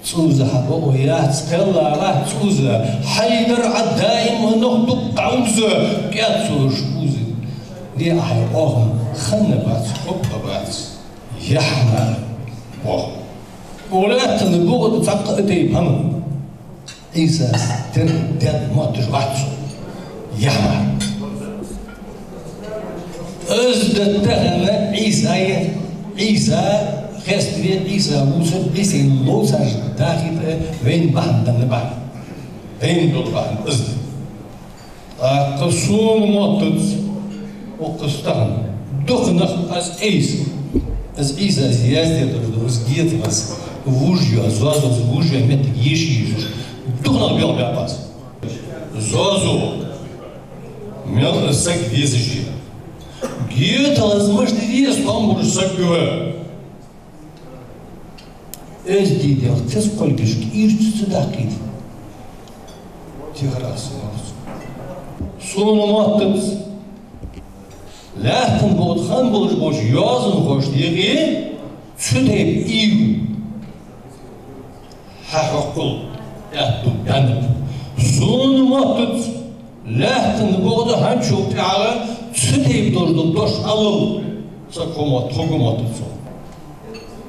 ЦӀуза хьабоагӀа яц, кхелла вац цӀуза. Хьайдар Ӏа даим нах дукха дӀауза, кӀаьд цо шуза. Де Ӏа хьай оаха, ханна бац, хӀоппа бац. Яхь мара бох. Лаьттан букъа тӀа цхьаккха а тайпа хӀама Ӏийсас тера даьд мотташ вац цо. Яхь мара. Из да тахан Ӏийсай, Ӏийса хеставе, Ӏийса вувца, Ӏийсай лоцараш дахийта вайна бахьан денна бахьан. Вайна дола бахьан из да. ТӀаккха сона моттац, укхаза тахан дукха нах, аз Ӏийса, аз Ӏийсас язде дар да, аз гетар аз, вужа, зоазо, вужа моттиг еша езаш, дукха нах белгбаьб аз. Зоазо мел саг везаш я. Гетар аз мишта веза, тхьовра саг ва. Эздий дегӀ тез кхолгашка ирча ца даккхийта. Тихар аса йоах. Сона моттац, лаьттан букъа тӀа хинна болаш болча йоазонхошта юкъе цу тайпа ийв хьахьокхал аьттув баьннаб. Сона моттац, лаьттан букъа тӀа хӀанзчул тӀехьагӀа цу тайпа долаш дола дош алал саг хьо мотт-, хьога моттац сона.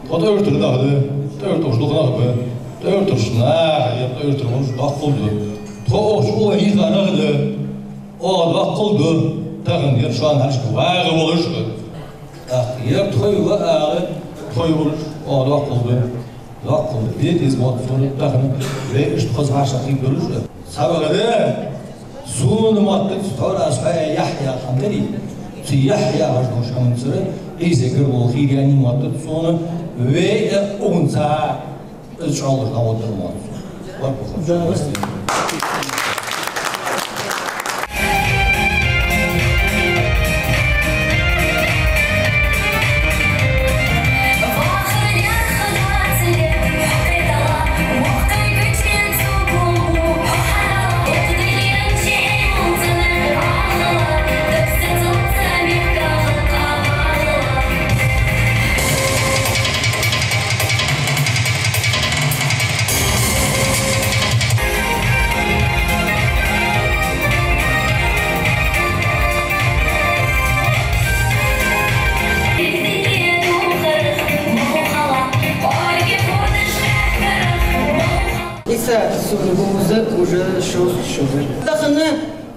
Тхо ТӀоартара нах да, ТӀоартараш дукха нах ба, ТӀоартараш наха, ер ТӀоартар волаш доккхал да. Тхо укх чу хьийха нах да, оаха доккхал да, тахан ер шоана хьалхашка вагӀа волаш а. ТӀаккха ер тхоай ва ала, тхоай волаш оаха доккхал да. Доккхал да, деза мотт сона тахан, вай иштта хоза хьарча хинна долаш а. Цхьабакъда, сона моттац, тхьовра аз хьоа яхь яха хӀама дарий, цу яхь яхаш долча хӀаманцара Ӏийсагара бола хийра яьнна моттац сона, вай а укханца Из чӀоагӀа хьагӀо дар ма. Да. Ӏийса, сона говза уже шовзткъа шу да. Тахан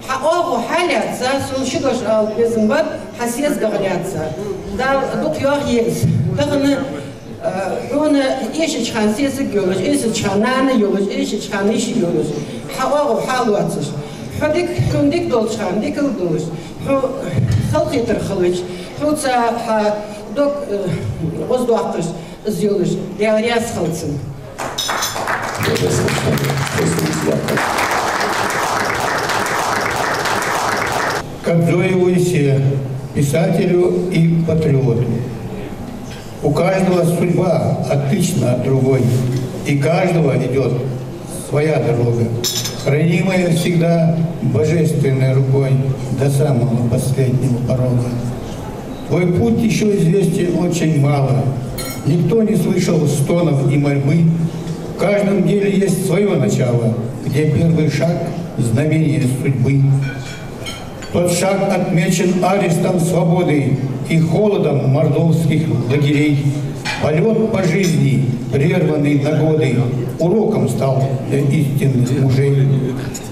хьа оагӀув хьалаьца, сона ши дош ала безам бар, хьа сесаг гӀо лаьца. Дала дукха йоахае из. Тахан, э, хьона эшача хана сесаг йолаш, эшача хана нана йолаш, эшача хана йиша йолаш, хьа оагӀув хьалоацаш. Хьо дика, хьона дика долча хана дикал долаш, хьо халахетар хилча, хьоца хьа дог, э, гӀоздоаккхаш, из йолаш, Даьла раьза хилва цунна. Как Дзоя Уйсе, писателю и патриоту. У каждого судьба отлична от другой, и каждого идёт своя дорога, хранимая всегда божественной рукой до самого последнего порога. Твой путь ещё известен очень мало. Никто не слышал стонов и мольбы. В каждом деле есть своё начало, где первый шаг — знамение судьбы. Тот шаг отмечен арестом свободы и холодом мордовских лагерей. Полёт по жизни, прерванный на годы, уроком стал для истинных мужей.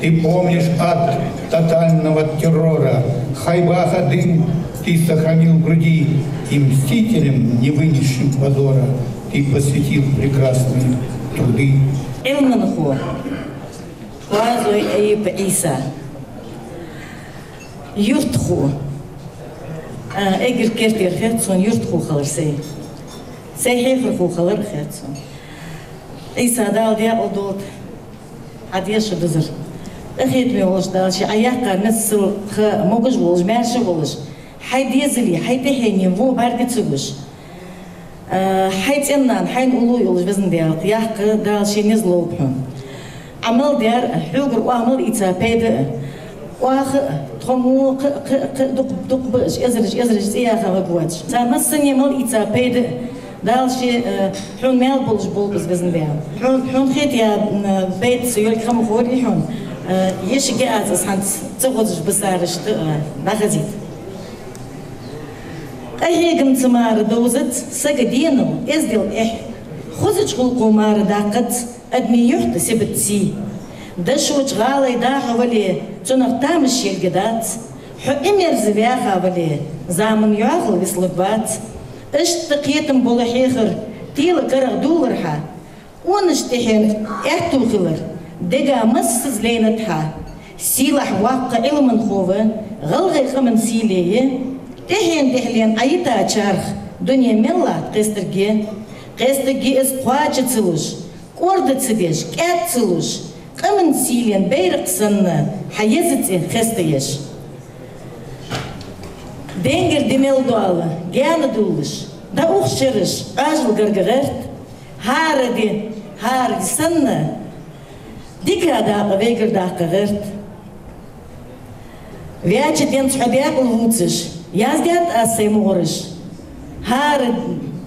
Ты помнишь ад тотального террора, Хайбаха дым ты сохранил в груди, и мстителям, не вынесшим позора, ты посвятил прекрасные труды. Ӏилманхо Къоазой Аюп Ӏийса. Юртахо. А, эггара кертера хет сона юртахо хилар сай. Сай хьехархо хилар хет сона. Ӏийса, Дала даькъала долда хьа деша дузар. Къахетаме волча Дала ше Ӏа яьккхар миссел ха могаш волаш, маьрша волаш, хьай дезали, хьай тӀехьене во бӀарга ца гуш, а, хьай цӀен-нана, хьайна уллув йолаш Везан Даьла, яккха Дала ший низ лолба хьона. Ӏа мел даьр, хьогара оаха мел ийца пайда а, оаха а, тхо мо кхы а, кхы а, кхы а дукха, дукха ба уж, эзараш, эзараш цӀи яха ваг воацаш. Цар массане мел ийца пайда а, Дала ше, а, хьона маьл болаш болба из, Везан Даьла. Хьона, хьона хетаяь, м, пайда са йолга хӀама ховрий хьона, а, ешаргья аз из хӀанз ца хозаш бисарашта, а, дӀахазийта. Къахьегамца мара довзац сага денал эздел эхь, хозача гӀулакхо мара даккхац адамий юхь тӀа сибат сий. Дошоча гӀалай дӀахо вале, цунах тамаш йолга дац. Хьо Ӏимерза ваьха вале, заман йӀоахал вицлургвац. Иштта кхетам бола хьехар тела карагӀдолаш хьа, къонача тӀехьен аьттув хилар дега массаза лайнад хьа. Сийлахь воккха Ӏилманхо ва, гӀалгӀай къаман сийле я, тӀехьен-тӀехьлен Ӏайита чарх дуне мел латт къестаргья. Къестаргья из кхоача ца луш, кӀорда ца деш, кӀаьд ца луш, къаман сийлен байракх санна, хьа еза цӀи хеста еш. Денгара ди мел доал гаьна дуллаш, дӀаух шераш Ӏоажал гарга гӀерт, хӀара ди, хӀара ди санна, дика дакъа вайгара даккха гӀерт. Ваьча денца хьо даькъала вувцаш, яздаьд аз сай мугӀараш. ХӀара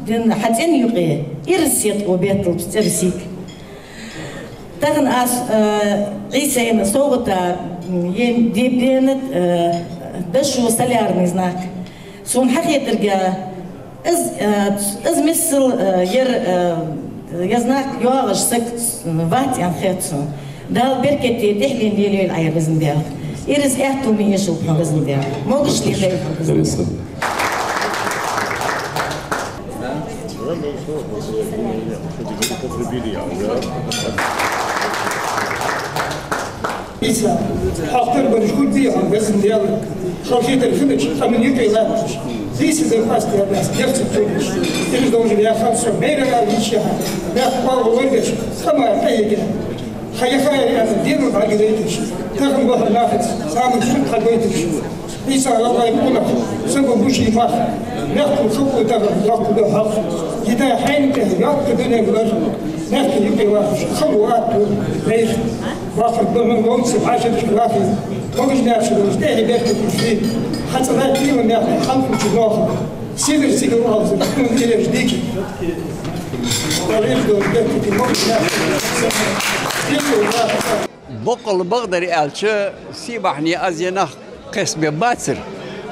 ден хьа цӀен юкъе ираз сеткъо бетталба цӀерсиг. Тахан аз, э, Ӏийсайна совгӀата, м, ен дебденад, э, дошо солярный знак. Сона хьахетарга, из, э, из миссел, э, ер, э, ер знак йоагӀаш саг вац аьнна хет сона. Дала беркате тӀехьлен лелайойла Ӏа, ер Везан Даьла. Ираз аьттув ма эшалба хьона, Везан Даьла. Могаш лелайойла хьона, Везан Даьла. Ӏийса, хьо кхер бараш хургдий хьона, Везан Даьла, халахетар хилча, къаман юкъе латташ, дийса дай хоастаяь нах дерца тойнаш, ираз долаш яхар со, майрара вича яхар. Мехка къоабал лорадеш, къаман къахьегар. Хьа яхар аьнна, динал дӀагӀоргдойташ. Тахан бахьан нахаца, цхьаннена шун хьагойташ. Ӏийса гӀалгӀай къонах, саго буший мах. Мехка халкъо тахан доккха да хьакъ. Йитай хьайна тӀа йоккха дунен лар. Мехка юкъе вахаш, хало атта вайх. Вахар бахьан ловца хьашарча вахи. Богаш мехка долаш, тӀехье беркат иши. Хьа цӀа лай кила мехка, хьалкхуча ноха. Сидр сигал алзар, хӀун иреш дики. Валер долаш беркати мохк мехка. Дики вахар. Боккъала бакъдар аьлча, сий бахьане аз е нах кхесбе бацар,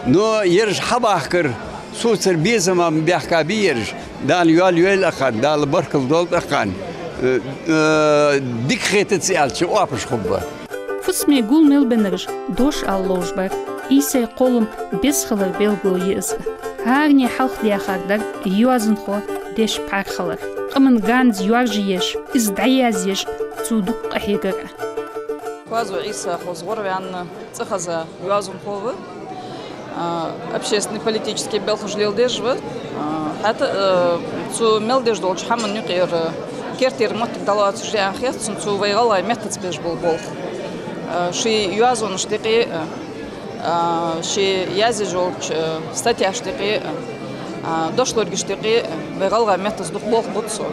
но ераш хьабахкар, цуцара безам баьхка ба ераш, Дала йоал йойла акхарна, Дала баркал долда акхарна. Э, э, дика хетац аьлча, оапаш хургба. Фусаме гул мел беннараш дош ала ловш бар. Ӏийсай кхоллам беза хилара белгало я из. ХӀаране хьалха даьхар дар йоазонхо деш пхьар хилар. Къаман ганз йоаржаеш, из дӀаязъеш, цо дукха къахьегар. Козой Ӏийса хоза гӀорваьнна, цӀихеза йоазонхо ва, а, общественно-политически белхаш леладеш ва. А, хӀаьта, а, цо мел деш долча хӀаман юкъера кертера моттиг дӀалоацаш я аьнна хет сона цо вай гӀалгӀай меттаца беш бола болх. А, ший йоазонашта юкъе а, а, ше язъеш йолча, а, статьяшта юкъе а, а, дошлоргашта юкъе а, вай гӀалгӀай меттаца дукха болх бу цо.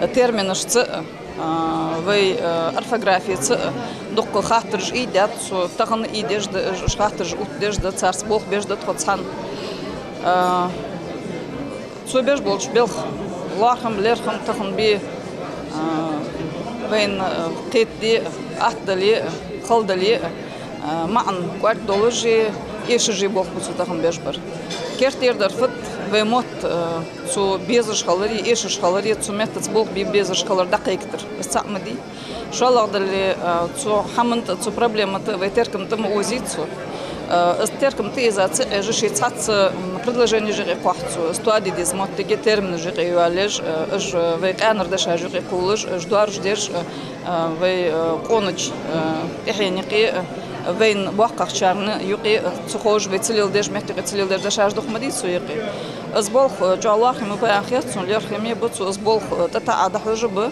А, терминашца а, а, вай, а, орфографеца а дукха хаттараш ийдад цо, тахан а ийдеш да, уж, уж хаттараш оттадеш да, царца болх беш да тхо цхьана. А, цо беш болча белха лоархӀам, лерхӀам тахан бе, а, вайна, а, кхетаде а, атта дале а, хала дале а, а, маӀан кӀоарга долаш а, эшаш а болх бу цо тахан беш бар. Кертера дар фуд, вай мотт, а, цо безаш хилари, эшаш хилари, цу меттаца болх бе безаш хилар дӀакхайкатар. Из цхьаъ ма дий. ШоллагӀа дале, а, цу хӀаман тӀа, цу проблема тӀа вай теркам тӀа ма озий цо. А, из теркам тӀаэза ца Ӏеш, ше цхьацца, м, предложенеш юкъе кхохь цо. Из тоаде деза моттиг терминаш юкъе йоалаеш, а, уж вай къаьнара дешаш юкъе кхоллаш, уж доаржадеш, а, а, вай, а, къонача, а, тӀехьенна юкъе, а, вайна боккхагӀчарна юкъе, а, ца ховш, вай ца леладеш, мехка юкъе ца леладеш дешаш дукха ма дий цо юкъе. Из болх, а, чӀоагӀа лоархӀаме ба аьнна хет сона, лерхӀаме ба цо, из болх, а, тӀатаӀа дӀахьош а ба.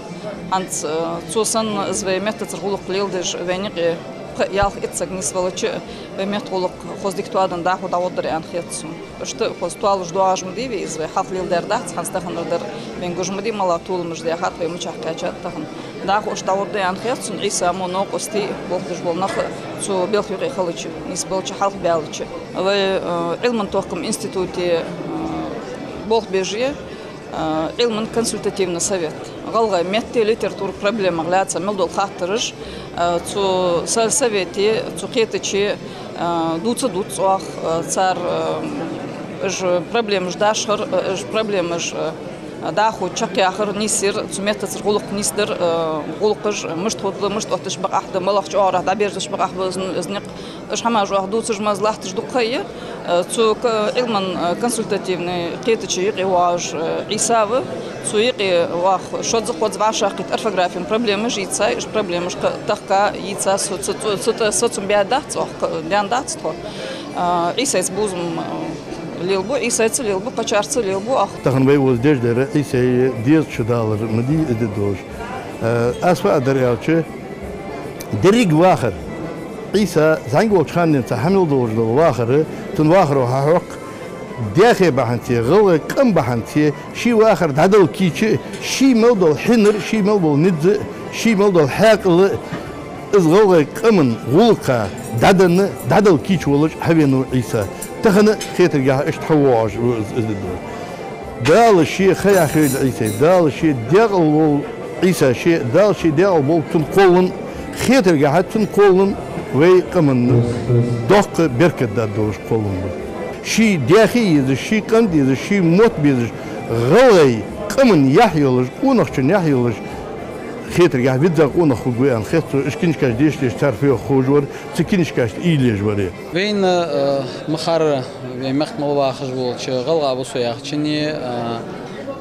ХӀанз, э, цо санна, из вай меттацара гӀулакх леладеш, вайна юкъе пхи-ялх-итт саг нийсвелча, вай метта гӀулакх хоза дика тоаденна дӀахо дӀагӀоргдар аьнна хет сона. Иштта хоза тоалуш доагӀаш ма дий вай из, вай хьалха леладаьр дац, хӀанз таханара дар вайна гуш ма дий, мала толамаш даьхад, вай мичахьа кхаьчад тахан. ДӀахо иштта дӀагӀоргда аьнна хет сона, Ӏийса мо новкъостий, болх беш бола нах а цу белха юкъе хилча, нийсбелча, хьалхабаьлча. Вай, э, Ӏилман тохкама институте, э, болх беш я, а, Ӏилман консультативный совет. ГӀалгӀай метте литература проблемах лаьца мел дола хаттараш, а, цу со-, совете, цу кхетаче, а, дувца дувц оаха, а, цар, а, уж проблемаш дашхар, а, уж проблемаш, а, дӀахо чакхъяхар, нийсъяр, цу меттацара гӀулакх нийсдар, а, гӀулакхаш мишта хургда, мишта оттадеш бакъахьа да, малагӀча оагӀорахьа дӀаберзадеш бакъахьа ба из, из никъ. Уж хӀамаш оаха дувцаш ма из латташ дукха ха я. Э, цу ка-, Ӏилман, э, консультативный кхетаче юкъе воагӀаш, э, Ӏийса ва. Цу юкъе оаха шозза-кхозза вӀашагӀкхийтта орфографен проблемаш йийцай, уж проблемаш кха-, тахка йийца со-, со-, со-, со-, соцам баь дац оаха, кха-, даьнна дац тхо. Э, Ӏийсайца бувзам, э, лелабу, Ӏийсайца лелабу, кхычарца лелабу оаха. Тахан вай укхаза деш дар Ӏийсай дезачу далар ма дий из де долаш. Э, аз фу аргдар аьлча, деррига вахар, Ӏийса зӀамига волча хана денз хьа мел долаш дола вахар, цун вахаро хьахьокх, даьхе бахьанце, гӀалгӀай къам бахьанце, ший вахар дӀадала кийча а, ший мел дола хьинар, ший мел бола низ а, ший мел дола хьаькъал а, из гӀалгӀай къаман гӀулакха дӀаденна, дӀадала кийча волаш хьавенав Ӏийса. Тахан а хетаргахьа иштта хьавоагӀаш ва из, из де долаш. Дала ше ха яхъйойла Ӏийсай, Дала ше даькъала волва Ӏийса ше, Дала ше даькъала болба цун кхоллам, хетаргахьа цун кхоллам вай къаманна доккха беркат даргдолаш кхоллам ба. Ший даьхе езаш, ший къам дезаш, ший мотт безаш, гӀалгӀай къаман яхь йолаш, къонахчун яхь йолаш, хетаргахьа визза къонах хургва аьнна хет сона, уж книжкаш деша-деша цар фу йоах ховш вар, цу книжкашта уйла еш вар. Вайна, э, ма харра, вай мехка мел вахаш волча гӀалгӀа ва со яхачунна, э,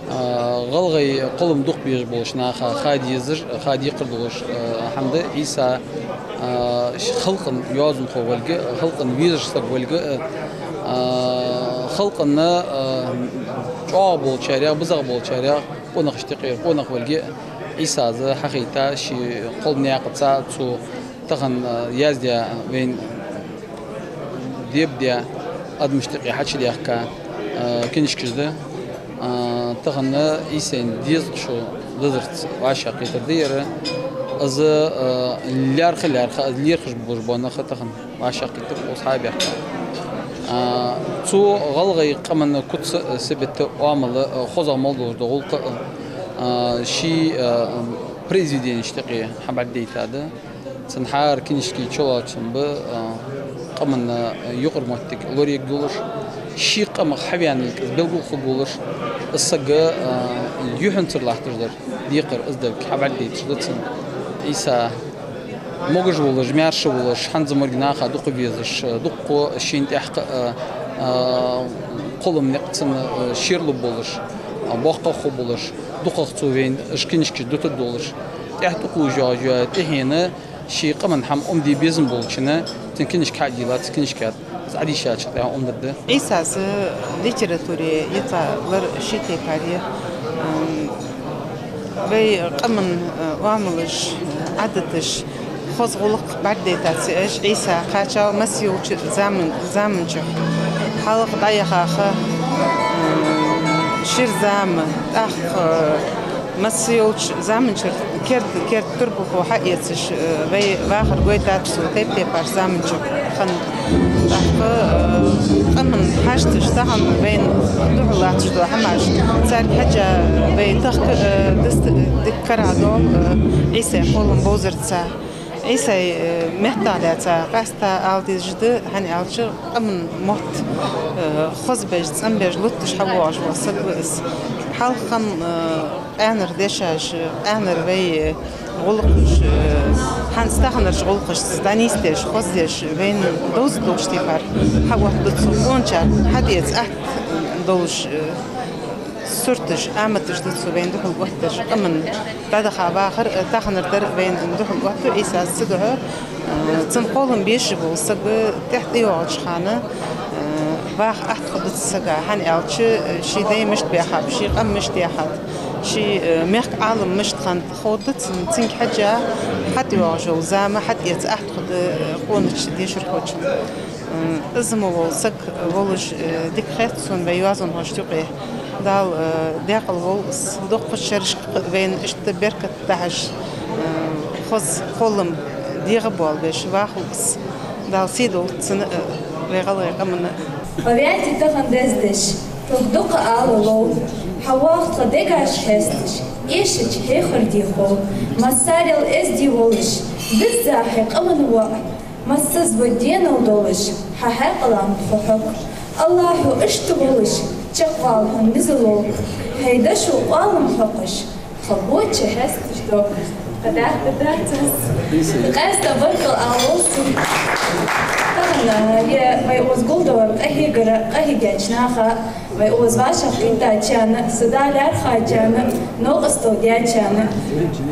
э, гӀалгӀай кхоллам дукха безаш болча наха ха дезаш, ха декхар долаш, э, хӀама да Ӏийса, э, ш-, халкъан йоазонхо волга, халкъан везаш саг волга, э, э, халкъанна, э, чӀоагӀа болчарех, бизагӀа болчарех, Къонахашта юкъера къонах волга Ӏийсас хьахайта, ший кхолламнаькъаца, цо тахан, а, яздаь, вайна дебадаь адамашта юкъе хьачудаьхка, а, книжкаш да. А, тахан Ӏийсайна дезткъа шу лазарца вӀашагӀкхетар да ер. Из, а, лаьрхӀа-лаьрхӀа, из лерхӀаш болаш бола нах тахан вӀашагӀкхетар укхаза хьабаьхка. А, цо гӀалгӀай къаман куц, а, сибат, оамал, а, хозагӀа мел долаш дола гӀулакх, а, ший, а, произведенешта юкъе хьабӀаргадайта да. Цун хӀара книжка чулоацам ба, а, къаман, а, юкъара моттиг лораергдолаш, ший къамах хьавена кӀезига белгалхургволаш, из саг, а, юххьанцара латташ дар декхар, из долга хьабӀаргадайташ да цун. Ӏийса могаш волаш, маьрша волаш, хӀанз морг наха дукха везаш, дукха шийна тӀехьа, а, а, кхоллама никъ цун, а, шера лургболаш, а, боккха хургболаш, дукхагӀа цо вайна уж книжкаш дутаргдолаш, тӀехьа тӀакхувш йоагӀаш йола тӀехьенна ший къаман хӀама Ӏомаде безам болчунна цун книжка хьа а дийла, цу книжка тӀа из Ӏодийшача тӀехьа Ӏомадаргда. Ӏийсас литературе йицъялар ший тайпара я. М, вай къаман, э, оамалаш, э, Ӏадаташ, хоза гӀулакх бӀаргадайта ца Ӏеш, Ӏийса кхаьчав масса йолча заман-, заманчухь. Хьалха дӀаяхаха, м, шира зама, тӀаккха, э, масса йолча заманчура керда-керда турбахо хьаэцаш, э, вай вахар гойтад цо тайп-тайпарча заманчухь хинна. ТӀаккха, э, къаман хьашташ тахан вайна духьал латташ дола хӀамаш, царга хьежжа вай тахка, э, даста дика карагӀдоал, э, Ӏийсай кхоллама бовзарца. Ӏийсай, э, меттах лаьца къаьстта ала дезаш да, хӀана аьлча къаман мотт, э, хозбеш, цӀенбеш, лутташ хьавоагӀаш вола саг ва из. Хьалха, э, къаьнара дешаш, къаьнара вай, э, гӀулакхаш, э, хӀанз таханарча гӀулакхашца дӀанийсдеш, хоздеш, вайна довза долча тайпара хьаоттаду цо, къоначарна хьатӀаэца атта долаш, э, сурташ, аматаш да цо вайна духьал оттадеш, къаман дӀадаха вахар, э, таханара дар вайна духьал оттаду Ӏийсас. Цудухьа, э, цун кхоллам беш бола саг тӀехьа тӀайоагӀача хана, э, ваха атта хургда цу сага, хӀана аьлча, э, ший дай мишта баьхаб, ший къам мишта яьхад, ший, э, мехка Ӏалам мишта хиннад ховргда цунна, цунга хьежжа хьатӀайоагӀаш йола зама хьатӀаэца атта хургда, э, къонача дешархочунна. М, из мо вола саг волаш, э, дика хет сона вай йоазонхошта юкъе. Дала, э, даькъала волва из, дуккхача шерашка вайна иштта беркат дахьаш, э, хоза кхоллам дегӀабоалабеш вахалва из. Дала сий долда цунна а, вай гӀалгӀай къаманна а. Хьо ваьтте тахан дездеш, хьога дукха ала лов. ХьавоагӀа тха дегаш хьесташ, эшача хьехар де хов. Массарел эздий волаш, дизза хье къаман воӀ. Массаза ва денал долаш, хьа хьаькъалах ма тхо хьог. АллахӀо иштта волаш, чакхвала хьона низа лов. Хьай дошо къоалам хьокхаш, тха боча хьесташ дог. Тха дахта дац аз. Къаьстта баркал ала лов сона. Тахан, е вай укхаза гулдалар къахьегар, къахьегача наха, вай укхаза вӀашагӀкхийттачарна, са да лаьрхӀачарна, новкъостал даьчарна,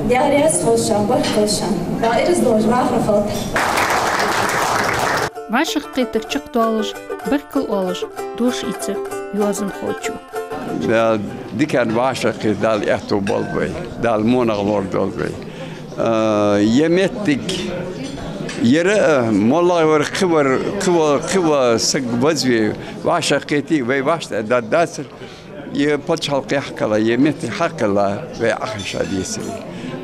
Даьла раьза хилва шоана, баркал шоана. Дала ираз долаш вахар хилда. ВӀашагӀкхетар чакхдоалаш, баркал оалаш, дош ийцар йоазонхочо. Дала дикан вӀашагӀкхета Дала аьттув боалба вай, Дала монах лорадолда вай. А, ер моттиг, ер а, моллагӀа вар, кхы вар, кхы ва, кхы ва саг вазве, вӀашагӀкхете, вай вӀашта а даргдацар. Ер паччахьалкхе хьакхелла, ер моттиг хьакхелла, вай Ӏохайша дезар.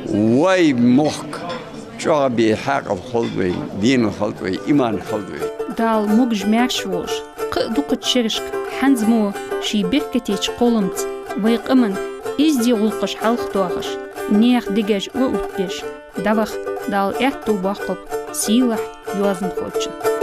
Вай мохк чӀоагӀа бе хьаькъал хилда вай, денал хилда вай, иман хилда вай. Дала могаш-маьрша волаш, кхы а дукхача шерашка хӀанз мо ший беркатеча кхолламца вай къаман эздий гӀулакхаш хьалхадоахаш, наьха дегаш оттадеш, дӀаваха Дала аьттув боаккхалба сийлахьа йоазонхочунна.